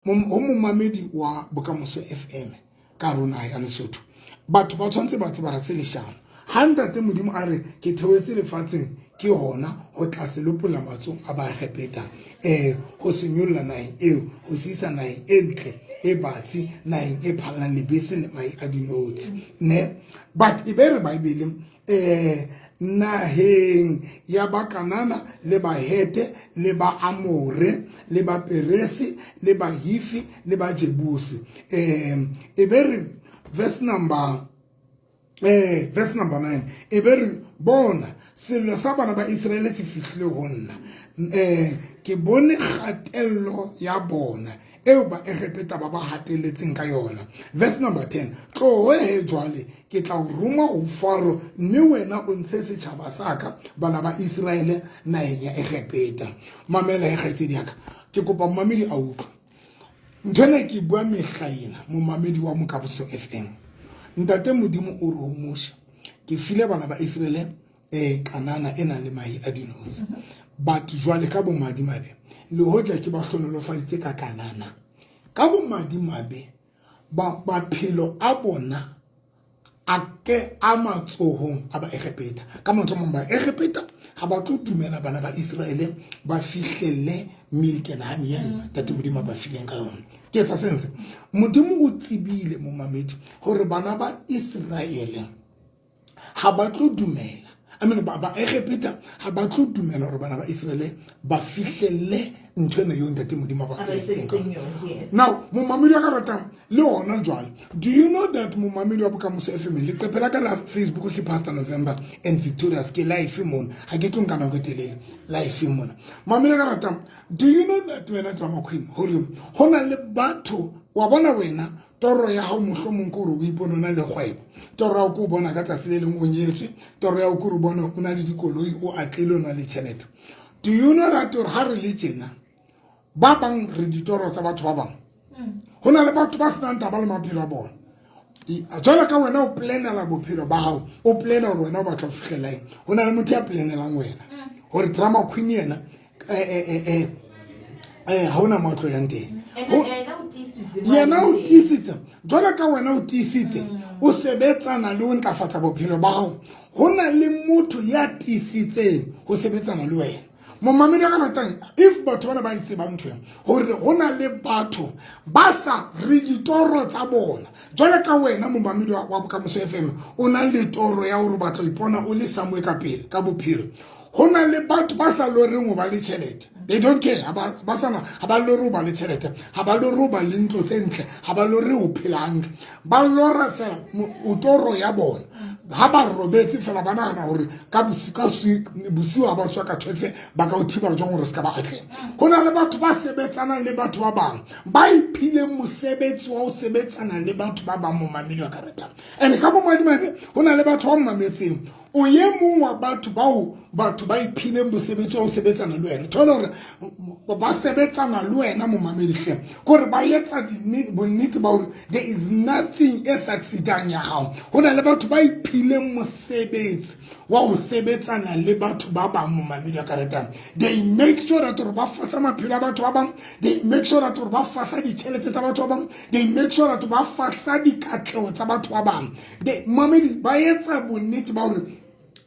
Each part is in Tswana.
Ho momamedi wa Bokamoso FM ka rona ya Lesotho, batho ba tshwanetse ba tseba ra se leshano. Ha Ntate Modimo a re ke theohetse lefatsheng, ke hona ho tla se lopolla matsong a Baegepeta, ho se nyolla naheng eo, ho se isa naheng e ntle e batsi, naheng e phallang lebese le mahe a dinotshi. Ne but e be re Bible naheng ya Bakanana le Bahete le Baamore le Baperesi le Bahifi le Bajebusi. E be re verse number 9, e be re bona sello sa bana ba Israele se fihlile ho nna, ke bone kgatello ya bona eo Baegepeta ba ba hateletseng ka yona. Verse number 10, tloho he jwale, ke tla o roma ho Faro, mme wena o ntshe setjhaba sa ka, bana ba Israele, naheng ya Egepeta. Mamela he, kgaitsedi ya ka, ke kopa momamedi a utlwa ntho ena ke bua mehla ena. Momamedi wa Mokaboso FM, Ntate Modimo o re ho Moshe, ke file bana ba Israele Kanana e nang le mahe a dinotshi, but jwale ka bomadimabe, le hoja ke ba hlonolofaditse ka Kanana, ka bomadimabe ba maphelo a bona a ke a matsohong a Baegepeta. Ka mantswe a mang, Baegepeta ga ba tlo dumela bana ba Israele ba fihlelle milkenhane ena Ntate Modimo a ba fileng ka yona. Ke etsa sense? Modimo o tsebile, momamedi, gore bana ba Israele ga ba tlo dumela, I mean, Baegepeta ga ba tlo dumela gore bana ba Israele ba fihlelle ntho ena eo Ntate Modimo a ba boletseng ka. Now, momamedi wa ka ratang le ona jwale, do you know that, momamedi wa Bokamoso FM, leqephe la ka la Facebook ke Pastor November and Victorious, ke live mona, ga ke tlo nka nako e telele live mona. Mamedi wa ka ratang, do you know that wena, drama queen, gore go na le batho wa bona wena toro ya gago mohlomong ke gore o ipone o na le kgwebo, toro ya go ke o bona ka tsatsi le leng o nyetswe, toro ya go ke gore o bone o na le dikoloi, o atlile, o na le tšhelete. Do you know that gore ga re le tjena ba bang re ditoro tsa batho ba bangwe? Go na le batho ba senang taba le maphelo a bona. Jalo ka wena o planela bophelo ba gago, o plana gore wena o batla go fitlhela eng, go na le motho ya planelang wena gore drama queen yena ga ona matlo yang teng. Yena o tiisitse jalo ka wena o tiisitse o sebetsana le o ntlafatsa bophelo ba gago, go na le motho ya tiisitseng go sebetsana le wena. Momamedi wa ka ratang, if batho bana ba e tsebang ntho eo gore go na le batho ba sa re ditoro tsa bona, jwale ka wena, momamedi wa Bokamoso FM, o na le toro ya gore o batla go ipona o le somewhere ka pele ka bophelo, go na le batho ba sa loreng go ba le tšhelete. They don't care, ba sana, ga ba lore go ba le tšhelete, ga ba lore go ba le ntlo tse ntle, ga ba lore go phela hantle, ba lora fela toro ya bona ga ba robetse fela ba nagana gore ka bosigo ga ba tswa ka 12 ba ka o thiba jwang gore se ka ba atlega. Go na le batho ba sebetsanang le batho ba bangwe, ba iphileng mosebetsi wa go sebetsana le batho ba bangwe. Momamedi wa ka ratang, and ka bomadimabe go na le batho ba mametseng, o ye mong wa batho bao, batho ba iphileng mosebetsi wa go sebetsana le wena. Thola gore ba sebetsana le wena, momamedi hle, kore ba etsa bonnete ba gore there is nothing e succeedang ya gago. Go na le batho ba iphileng mosebetsi wa go sebetsana le batho ba bangwe. Momamedi wa ka ratang, they make sure that gore ba fasa maphelo a batho ba bangwe, they make sure that gore ba fasa ditšhelete tsa batho ba bangwe, they make sure that ba fasa dikatlego tsa batho ba bangwe. Mamedi, ba etsa bonnete ba gore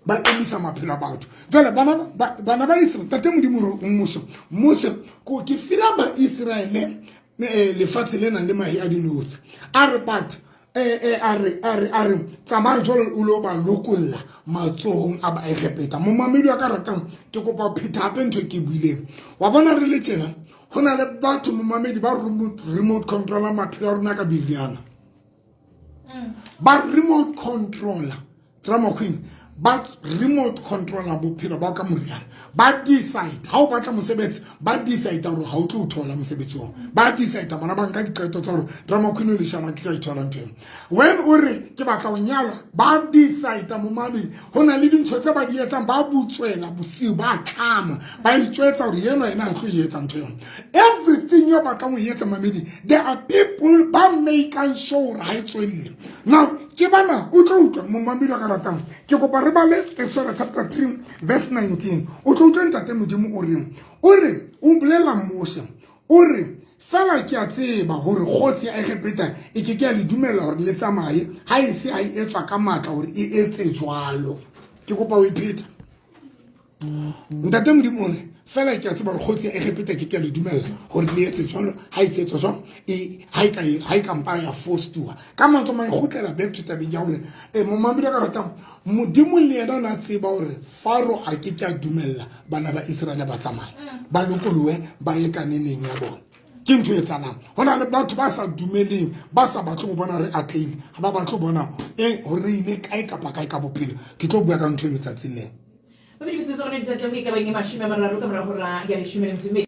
ba emisa maphelo a batho. Jale bana ba Israel, Tate Modimo re Moshe, Moshe, ko ke fila ba Israele lefatshe le nang le mahe a dinotshi, a re but a re tsamaya jalo o lo ba lokolla matsohong a Baegepeta. Momamedi wa ka ratang, ke kopa ho phetha hape ntho e ke buileng wa bona re le tjena, go na le batho, momamedi, ba remote controller maphelo a rona ka meriana, ba remote controller, drama queen, ba remote controller bophelo ba ka moriana. Ba decide ha o batla mosebetsi, ba decide gore ga o tlo o thola mosebetsi oo. Ba decide bona, ba nka diqeto tsa gore drama queen o leshana ke ka ithola ntho eno. When o re ke batla go nyalwa, ba decide. Momamedi, go na le dintho tse ba di etsang, ba butswela bosiu, ba tlama, ba itswetsa gore eno ena a tlo e etsa ntho eno. Everything yo batlang go e etsa, mamedi, there are people ba makang sure gore ga e tswelele. Now ke bana o tlo utlwa, momamedi wa ka ratang, ke kopa re bale Exodus chapter 3 verse 19. O tlo utlwa Ntate Modimo o reng. O re o bolela Moshe, o re Fela ke a tseba gore kgosi ya Egepeta e ke ke ya le dumella gore le tsamaye ha e se ha e etswa ka matla gore e etse jwalo. Ke kopa o e pheta. Ntate Modimo o re, Fela ke a tseba gore kgosi ya Egepeta ke ke ya le dumella gore le etse jwalo ha e se etswa jwang e ha e ka ha e ka mpa ya fostuwa. Ka mantswe a mang e kgutlela back to tabeng ya gore e momamedi wa ka ratang Modimo le yena o ne a tseba gore Faro a ke ke a dumella bana ba Iseraele ba tsamaye ba lokolohe ba ye kaneneng ya bona. Ke ntho e tsalang go na le batho ba sa dumeleng ba sa batle go bona re atlehile ga ba batle go bona e gore re ile kae kapa kae ka bophelo. Ke tlo bua ka ntho eno tsatsing leo. Babedi metsotso gona ditsatla go e ka bang e 30 ka morago ga ya 12.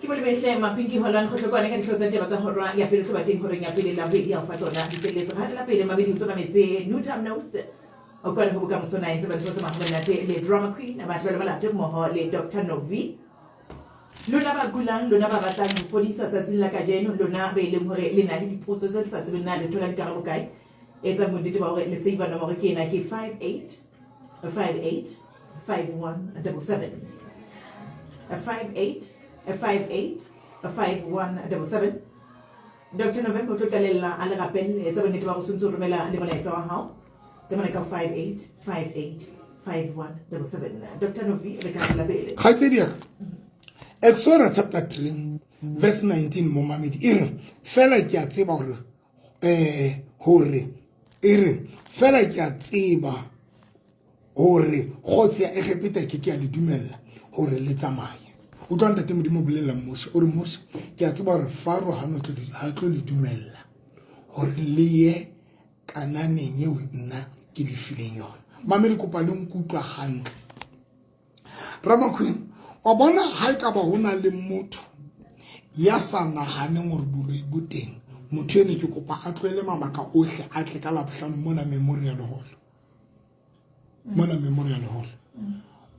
Ke molebehle Mapinki Holland Kgohlokwane ka dihlooho tsa ditaba tsa hora ya pele tlo ba teng horeng ya pele la bobedi ya ho fa tsona di felletse. Re hatela pele mabedi ho tswa mametse Nutam Notes o kwane ho bokamoso nine tse batho ba tsamaya monate le Drama Queen batho ba le malate mmoho le Dr. Novi. Lona ba kulang, lona ba batlang ho fodiswa tsatsing la kajeno, lona be leng hore le na le dipotso tse le sa tsebeng na le thola dikarabo kae, etsang bonnete ba hore le save nomoro ke ena ke 58 58 5177 58 58 5177 Dr. November o tlo qalella a le rapelle etsa bonnete ba go sontse o romela le molaetsa wa hao ka mona ka 58 58 5177 Dr. Novi re ka tswela pele. Kgaitsedi ya ka Exodus chapter 3 verse 19 momamedi e re fela ke a tseba gore um gore e re fela ke a tseba gore kgotsi ya Egepeta ke ke ya le dumella gore le tsamaye. Utlwa ntate Modimo o bolelela Moshe o re Moshe ke a tseba gore Faro ha no ha tlo le dumella gore le ye Kananeng eo nna ke le fileng yona. Mamele kopa le nkutlwa hantle. Ramaqueen wa bona ha e ka ba ho na le motho ya sa nahaneng gore boloi bo teng motho ene ke kopa a tlohele mabaka ohle a tle ka Labohlano mona Memorial Hall mona Memorial Hall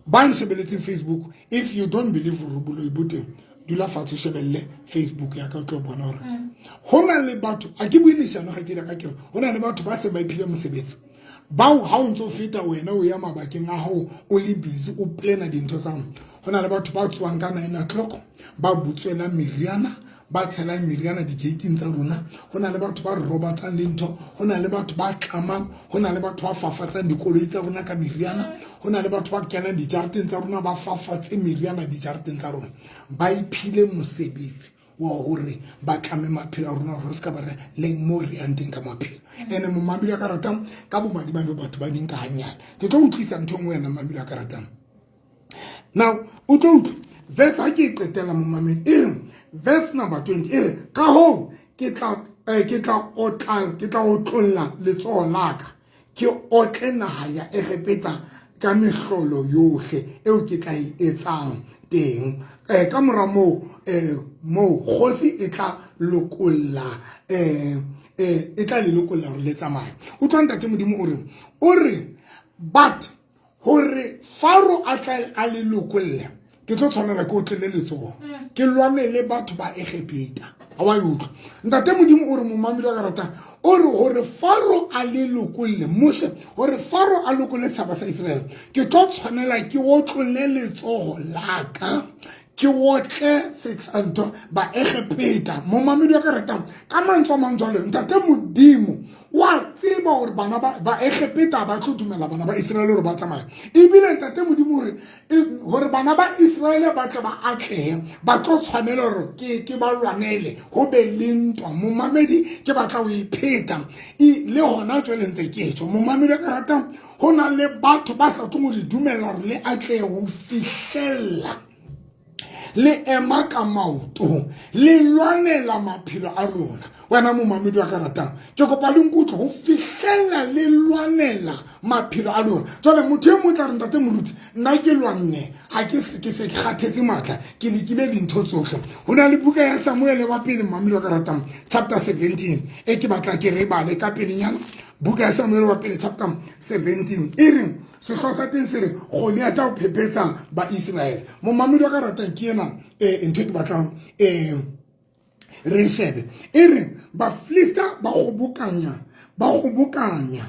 ba nshebeletseng Facebook if you don't believe gore boloi bo teng dula fatshe o shebelle Facebook ya ka o tlo bona gore go na le batho a ke bue leshano ga tsela ka kere go na le batho ba seng ba iphile mosebetsi bao ha o ntse o feta wena o ya mabakeng a gago o le busy o plana dintho tsa go na le batho ba tswang ka 9 o'clock ba butswela meriana ba tshelang meriana di-gating tsa rona go na le batho ba robatsang dintho go na le batho ba tlamang go na le batho ba fafatsang dikoloi tsa rona ka meriana go na le batho ba kenang dijareteng tsa rona ba fafatse meriana dijareteng tsa rona ba iphile mosebetsi wa gore ba tlame maphelo a rona gore re se ka ba re le mo re yang teng ka maphelo ene momamedi a ka ratang ka bomadi ba batho ba ding ka ganyane ke tlo utlwisa ntho e nngwe wena mamedi a ka ratang now o tlo utlwa verse ha ke e qetela momamedi e re verse number 20 e re ka hoo ke tla ke tla otla ke tla otlolla letsoho la ka ke otle naha ya Egepeta ka mehlolo yohle eo ke tla e etsang teng eh ka mora moo eh moo kgosi e tla lokolla eh eh e tla le lokolla hore le tsamaye utlwa ntate Modimo o re o re but gore Faro a tla a le lokolle ke tlo tshwanela ke otlele letsogo ke lwane le batho ba Egepeta ga wa e utlwa ntate Modimo o re momamedi wa ka ratang o re gore Faro a le lokolle Moshe gore Faro a lokolle setšhaba sa Israele ke tlo tshwanela ke otlole letsogo laka ke otle setšhantho ba Egepeta momamedi wa ka ratang ka mantswe a mang jalo ntate Modimo wa tseba gore bana ba Egepeta ba tlo dumela bana ba Israele gore ba tsamaya ebile ntate Modimo gore gore bana ba Israele ba tle ba atlege ba tlo tshwanela gore ke ba lwanele go be le ntwa momamedi ke batla go ipheta le gona jwale ntse ke etswa momamedi a ka ratang go na le batho ba sa tlong go le dumela gore le atlege go fihlella. Le ema ka maoto le lwanela maphelo a rona. Wena momamedi wa ka ratang, ke kopa le nkutlwe go fitlhela le lwanela maphelo a lona. Jale motho e mongwe tla re, ntate moruti, nna ke lwanne, ga ke se ke se ke kgathetse maatla, ke lekile dintho tsotlhe. Go na le buka ya Samuele wa pele, momamedi wa ka ratang, chapter 17, e ke batla ke re bale ka pelenyana. Buka ya Samuele wa pele chapter 17 e reng? Setlhogo sa teng se re Goliata o phephetsa Baiseraele. Momamedi wa ka ratang, ke ena ntho e ke batlang re shebe. E re Bafilista ba kgobokanya, ba kgobokanya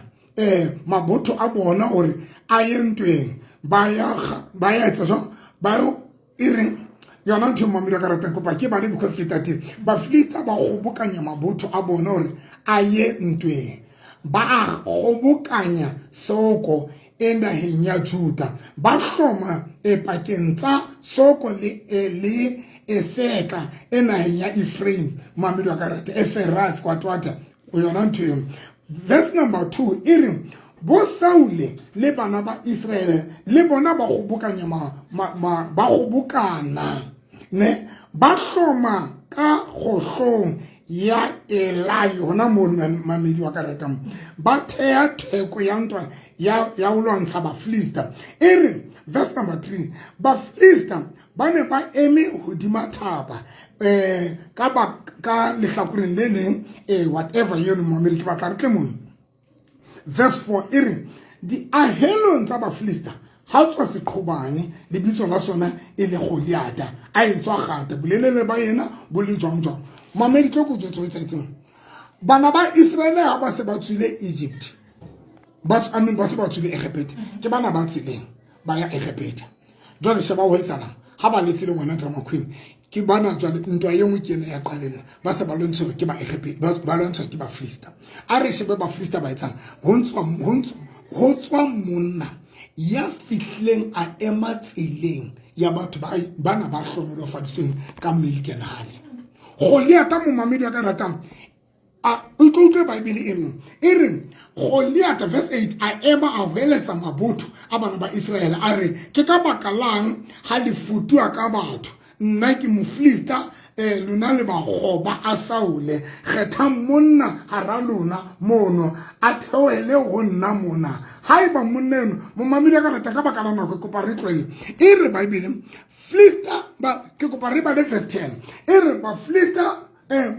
mabotho a bona gore a ye ntweng. Ba ya, ba ya etsa jwang? Ba yo e reng yona ntho e momamedi wa ka ratang, kopa ke bale because ke tatile. Bafilista ba kgobokanya mabotho a bona gore a ye ntweng. Ba a kgobokanya Soko e naheng ya Juda, ba hloma e pakeng tsa Soko le le Eseka e naheng ya Ephraim. Mamedi wa ka rata Eferats kwatwata yona ntho eo. Verse number 2 e re bo Saule le bana ba Israele le bona ba kgobokanya ba kgobokana ne ba hloma ka kgohlong ya Elai hona moo. Mamedi wa ka ratang, ba thea theko ya ntwa ya ho lwantsha Bafilista. E re verse number 3, Bafilista ba ne ba eme hodima thaba ka ba ka lehlakoreng le leng, whatever eno. Mamedi, ke batla re tle mono. Verse 4 e re diahelong tsa Bafilista ha tswa seqhobane, lebitso la sona e le Goliata, a etswa Gata, bolelele ba yena bo le jwang jwang. Mamedi, tlo ko jwetse ho etsahetseng. Bana ba Israele ha ba se ba tswile Egypt, ba I mean, ba se ba tswile Egepete, ke bana ba tseleng ba ya Egepeta. Jwale sheba ho etsahalang ha ba le tseleng. Wena drama queen, ke bana jwale ntwa e nngwe ke ena ya qalella. Ba se ba lwantshiwa ke Baegepete, ba lwantshiwa ke Bafilista. A re shebe Bafilista ba etsang. Ho tswa monna ya fihlileng a ema tseleng ya batho bana ba hlonolofaditsweng ka milk and honey. Goliata, momamedi wa ka ratang, a o tlo utlwe Baebele e reng. E reng Goliata, verse 8, a ema a hweletsa mabotho a bana ba Israele, a re, ke ka baka lang ha le futuwa ka batho? Nna ke Mofilista, lona le makgoba a Saule. Kgethang monna hara lona mono, a theohele ho nna mona. Haeba monna eno, momamedi ka rata, ka baka la nako ke kopa re tlohele. E re Baebele Filista ba, ke kopa re bale verse 10. E re Bafilista,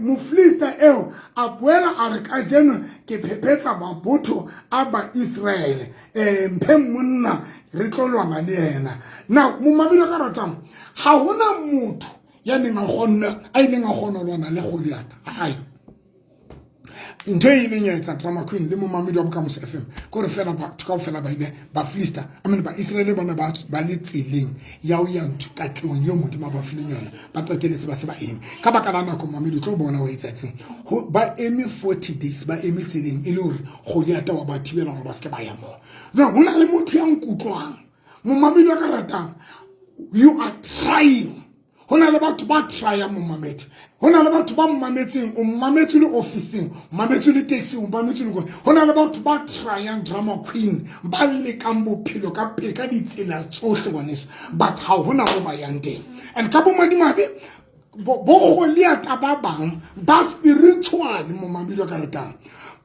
Mofilista eo a boela a re, kajeno ke phephetsa mabotho a Baiseraele, mphe monna re tlo lwana le yena. Now momamedi ka ratang, ha hona motho ya neng a kgonne, a ileng a kgona ho lwana le Goliata. Ai, ntho e ileng ya etsa, drama queen le momamedi wa Bokamoso FM, ke gore fela batho kaofela ba ile Bafilista, I mean Baiseraele, bona ba le tseleng ya ho ya ntho katlehong eo Modimo a ba fileng yona, ba qeteletse ba se ba eme. Ka baka la nako, momamedi, o tlo bona ho etsahetseng. Ba eme 40 days, ba eme tseleng, e le hore Goliata wa ba thibela hore ba se ke ba ya moo. Jwale ho na le motho ya nkutlwang, momamedi wa ka ratang, you are trying. Ho na le batho ba tryang, momamedi. Ho na le batho ba mmametseng. O mmametse le ofising, o mmametse le taxi, o mmametse le kone. Ho na le batho ba tryang, drama queen, ba lekang bophelo ka pe ka ditsela tsohle, ngwaneso, but ha hona mo ba yang teng. And ka bomadimabe, bo Goliata ba bang ba spiritual, momamedi wa ka ratang,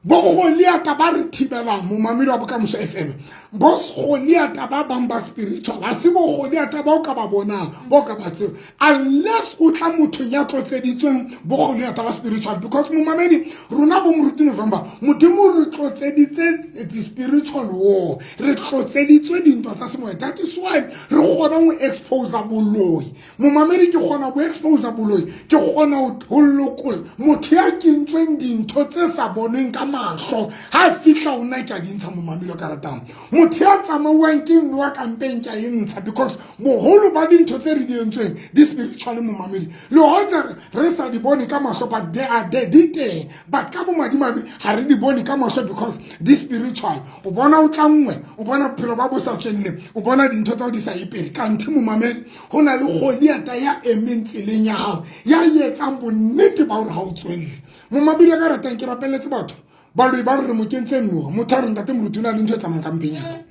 bo Goliata ba re thibelang, momamedi wa Bokamoso FM, bo Goliata ba bang ba spiritual, ha se bo Goliata ba o ka ba bonang, ba o ka ba tseba, unless o tla mothong ya tlotseditsweng bo Goliata ba spiritual. Because momamedi, rona bo Moruti November, Modimo re tlotseditse di-spiritual war, re tlotseditswe dintwa tsa semoya. That is why re kgonang ho expose boloi. Momamedi, ke kgona bo expose boloi, ke kgona ho lokolla motho ya kentsweng dintho tse sa boneng ka mahlo. Ha fihla ho nna, ke a di ntsha. Momamedi o ka ratang, motho ya tsamauwang ke nnowa kampeng, ke a e ntsha, because boholo ba dintho tse re di entsweng di spiritual. Momamedi, le hoja re sa di bone ka mahlo, but they are there, di teng, but ka bomadimabe ha re di bone ka mahlo because di spiritual. O bona o tla nngwe, o bona bophelo ba bo sa tswelleng, o bona dintho tsa o di sa ye pele, kanthe momamedi ho na le Goliata ya emeng tseleng ya hao, ya etsang bonnete ba hore ha o tswelle. Momamedi ka ratang, ke rapeletse batho. Baloi ba re re mo kentse noa. Motho a re, ntate moruti, o na le ntho e tsamayang ka mpeng yaka.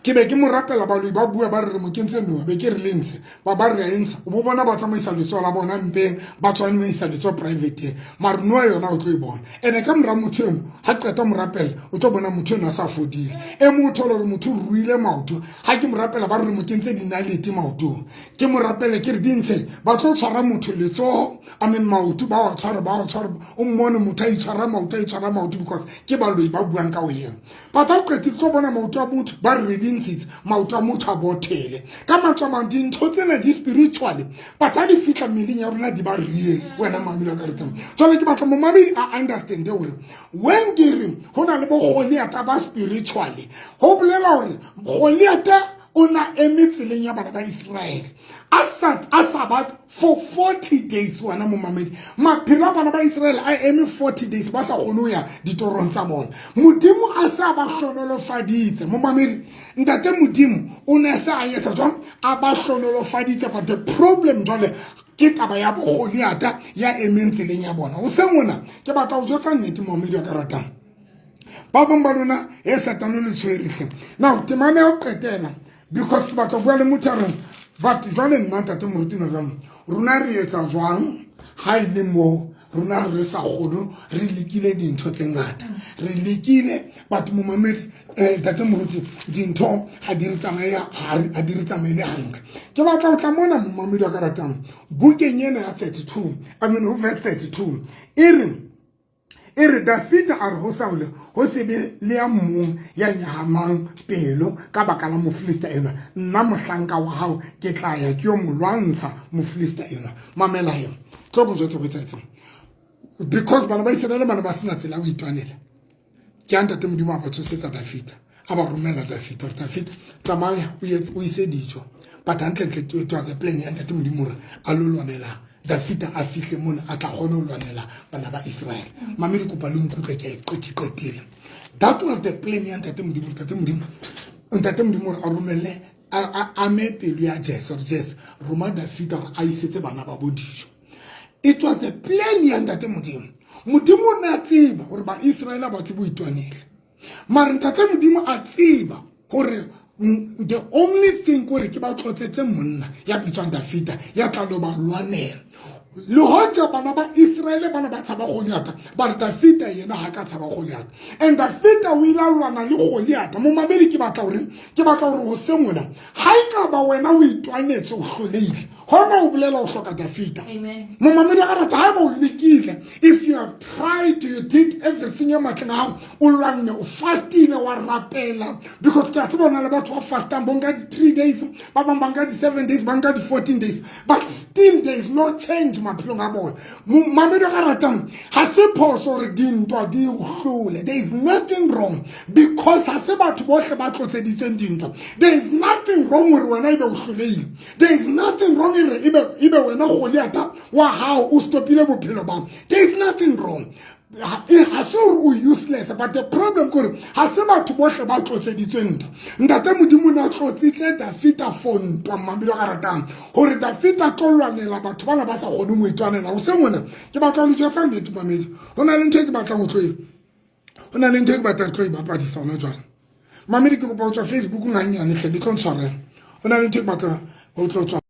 Ke be ke mo rapela, baloi ba bua ba re re mo kentse noa, be ke re le ntshe, ba ba re a e ntsha. O bo bona ba tsamaisa letsoho la bona mpeng, ba tsamaisa letsoho privateng, mare noa yona o tlo e bona. Ene ka mora motho eno ha qeta mo rapela, o tlo bona motho eno a sa fodile. E mong o thole gore motho o ruile maoto, ha ke mo rapela ba re re mo kentse dinalete maotong, ke mo rapele ke re di ntshe, ba tlo tshwara motho letsoho, I mean maoto ba wa tshwara, ba wa tshwara, o mmone motho a itshwara maoto, a itshwara maoto, because ke baloi ba buang ka o ena. But ha o qetile tlo bona maoto a motho ba re re di ntshitse, maoto a motho a bothele. Ka mantswe a mang, dintho tsena di spiritually, but ha di fihla mmeleng ya rona di ba real. Wena mamedi wa ka ratang, jwale ke batla momamedi a understande gore when ke re ho na le bo Goliata ba spiritually, ho bolela gore Goliata o na eme tseleng ya bana ba Israele a sa ba for 40 days. Wena momamedi, maphelo a bana ba Israele a eme 40 days ba sa kgone ho ya ditorong tsa bona. Modimo a se a ba hlonolofaditse. Momamedi, ntate Modimo o ne a se a etsa jwang? A ba hlonolofaditse. But the problem jwale ke taba ya Bogoliata ya emeng tseleng ya bona. O se mona ke batla ho jwetsa nnete, momamedi wa ka ratang, ba bang ba lona e satane le tshwere hle. Now temana ya ho qetela, because ke batla ho bua le motho a reng, but jwale nna ntate moruti November, rona re etsa jwang ha e le moo rona re sa kgone? Re lekile dintho tse ngata, re lekile, but momamedi, ntate moruti, dintho ha di re tsamaye, ha di re tsamaele hantle. Ke batla ho tla mona, momamedi wa ka ratang, bukeng ena ya 32, I mean ho verse 32, e re, e re Dafida a re ho Saule, ho se be le ya mong ya nyahamang pelo ka baka la Mofilista enwa, nna mohlanka wa hao ke tla ya ke yo mo lwantsha Mofilista enwa. Mamela he, tlo ko jwetse ho etsahetseng, because bana ba Iseraele bana ba sena tsela ya ho itwanela. Ke a ntate Modimo a ba tsosetsa Dafida, a ba romela Dafida gore Dafida tsamaya o ise dijo. But hantlentle it was a plan ya ntate Modimo gore a lo lwanela Dafida, a fihle mona a tla kgone ho lwanela bana ba Israele. Mamedi, kopa le nkutlwe, ke a ke qetile. That was the plan ya ntate Modimo. Ntate Modimo gore a romelle, a ame pelo ya Jesu gore Jesu roma Dafida gore a isetse bana ba bo dijo. It was the plan ya ntate Modimo. Modimo o ne a tseba gore Baiseraele ba tsebe ho itwanela, mare ntate Modimo a tseba gore the only thing kore ke ba tlotsetse monna ya bitswang Dafida ya tla lo ba lwanela. Le hoja bana ba Israele bana ba tshaba Goliata, ba re Dafida yena ha ka tshaba Goliata, and Dafida o ile a lwana le Goliata. Momamedi, ke batla hore ho se mona, ha e ka ba wena o itwanetse, o hlolehile, hona o bolela o hloka Dafida. Momamedi wa ka rata, ha eba o lekile, if you have tried, you did everything e matleng a gago, o lwanne, o fastile, wa rapela, because ke a tseba o na le batho ba fastang bo nka di-3 days, ba bang ba nka di-7 days, ba nka di-14 days, but still there is no change maphelong a bona. Mamedi wa ka ratang, ga se phoso gore dintwa di o hlole. There is nothing wrong, because ga se batho bohle ba tlotseditsweng dintwa. There is nothing wrong gore wena ebe o hloleile. There is nothing wrong ere ebe wena Goliata wa gago o stopile bophelo bao. There is nothing wrong. Ga se gore o useless, but the problem kore ga se batho bohle ba tlotseditswe ntwa. Ntate Modimo ne a tlotsitse Dafita for ntwa, mmamedi wa ka ratang, gore Dafita tlo lwanela batho bana ba sa kgone mo itwanela. Go se ngwena ke batla go le jwetsa nnete, mamedi, go na le ntho e ke batlang go tlo e go na le ntho e ke batlang tlo e bapadisa gona jwale. Mamedi, ke kopa go tswa Facebook gannyane tlhe, le tlo ntshwarela. Go na le ntho e ke batlang go tlo tswa.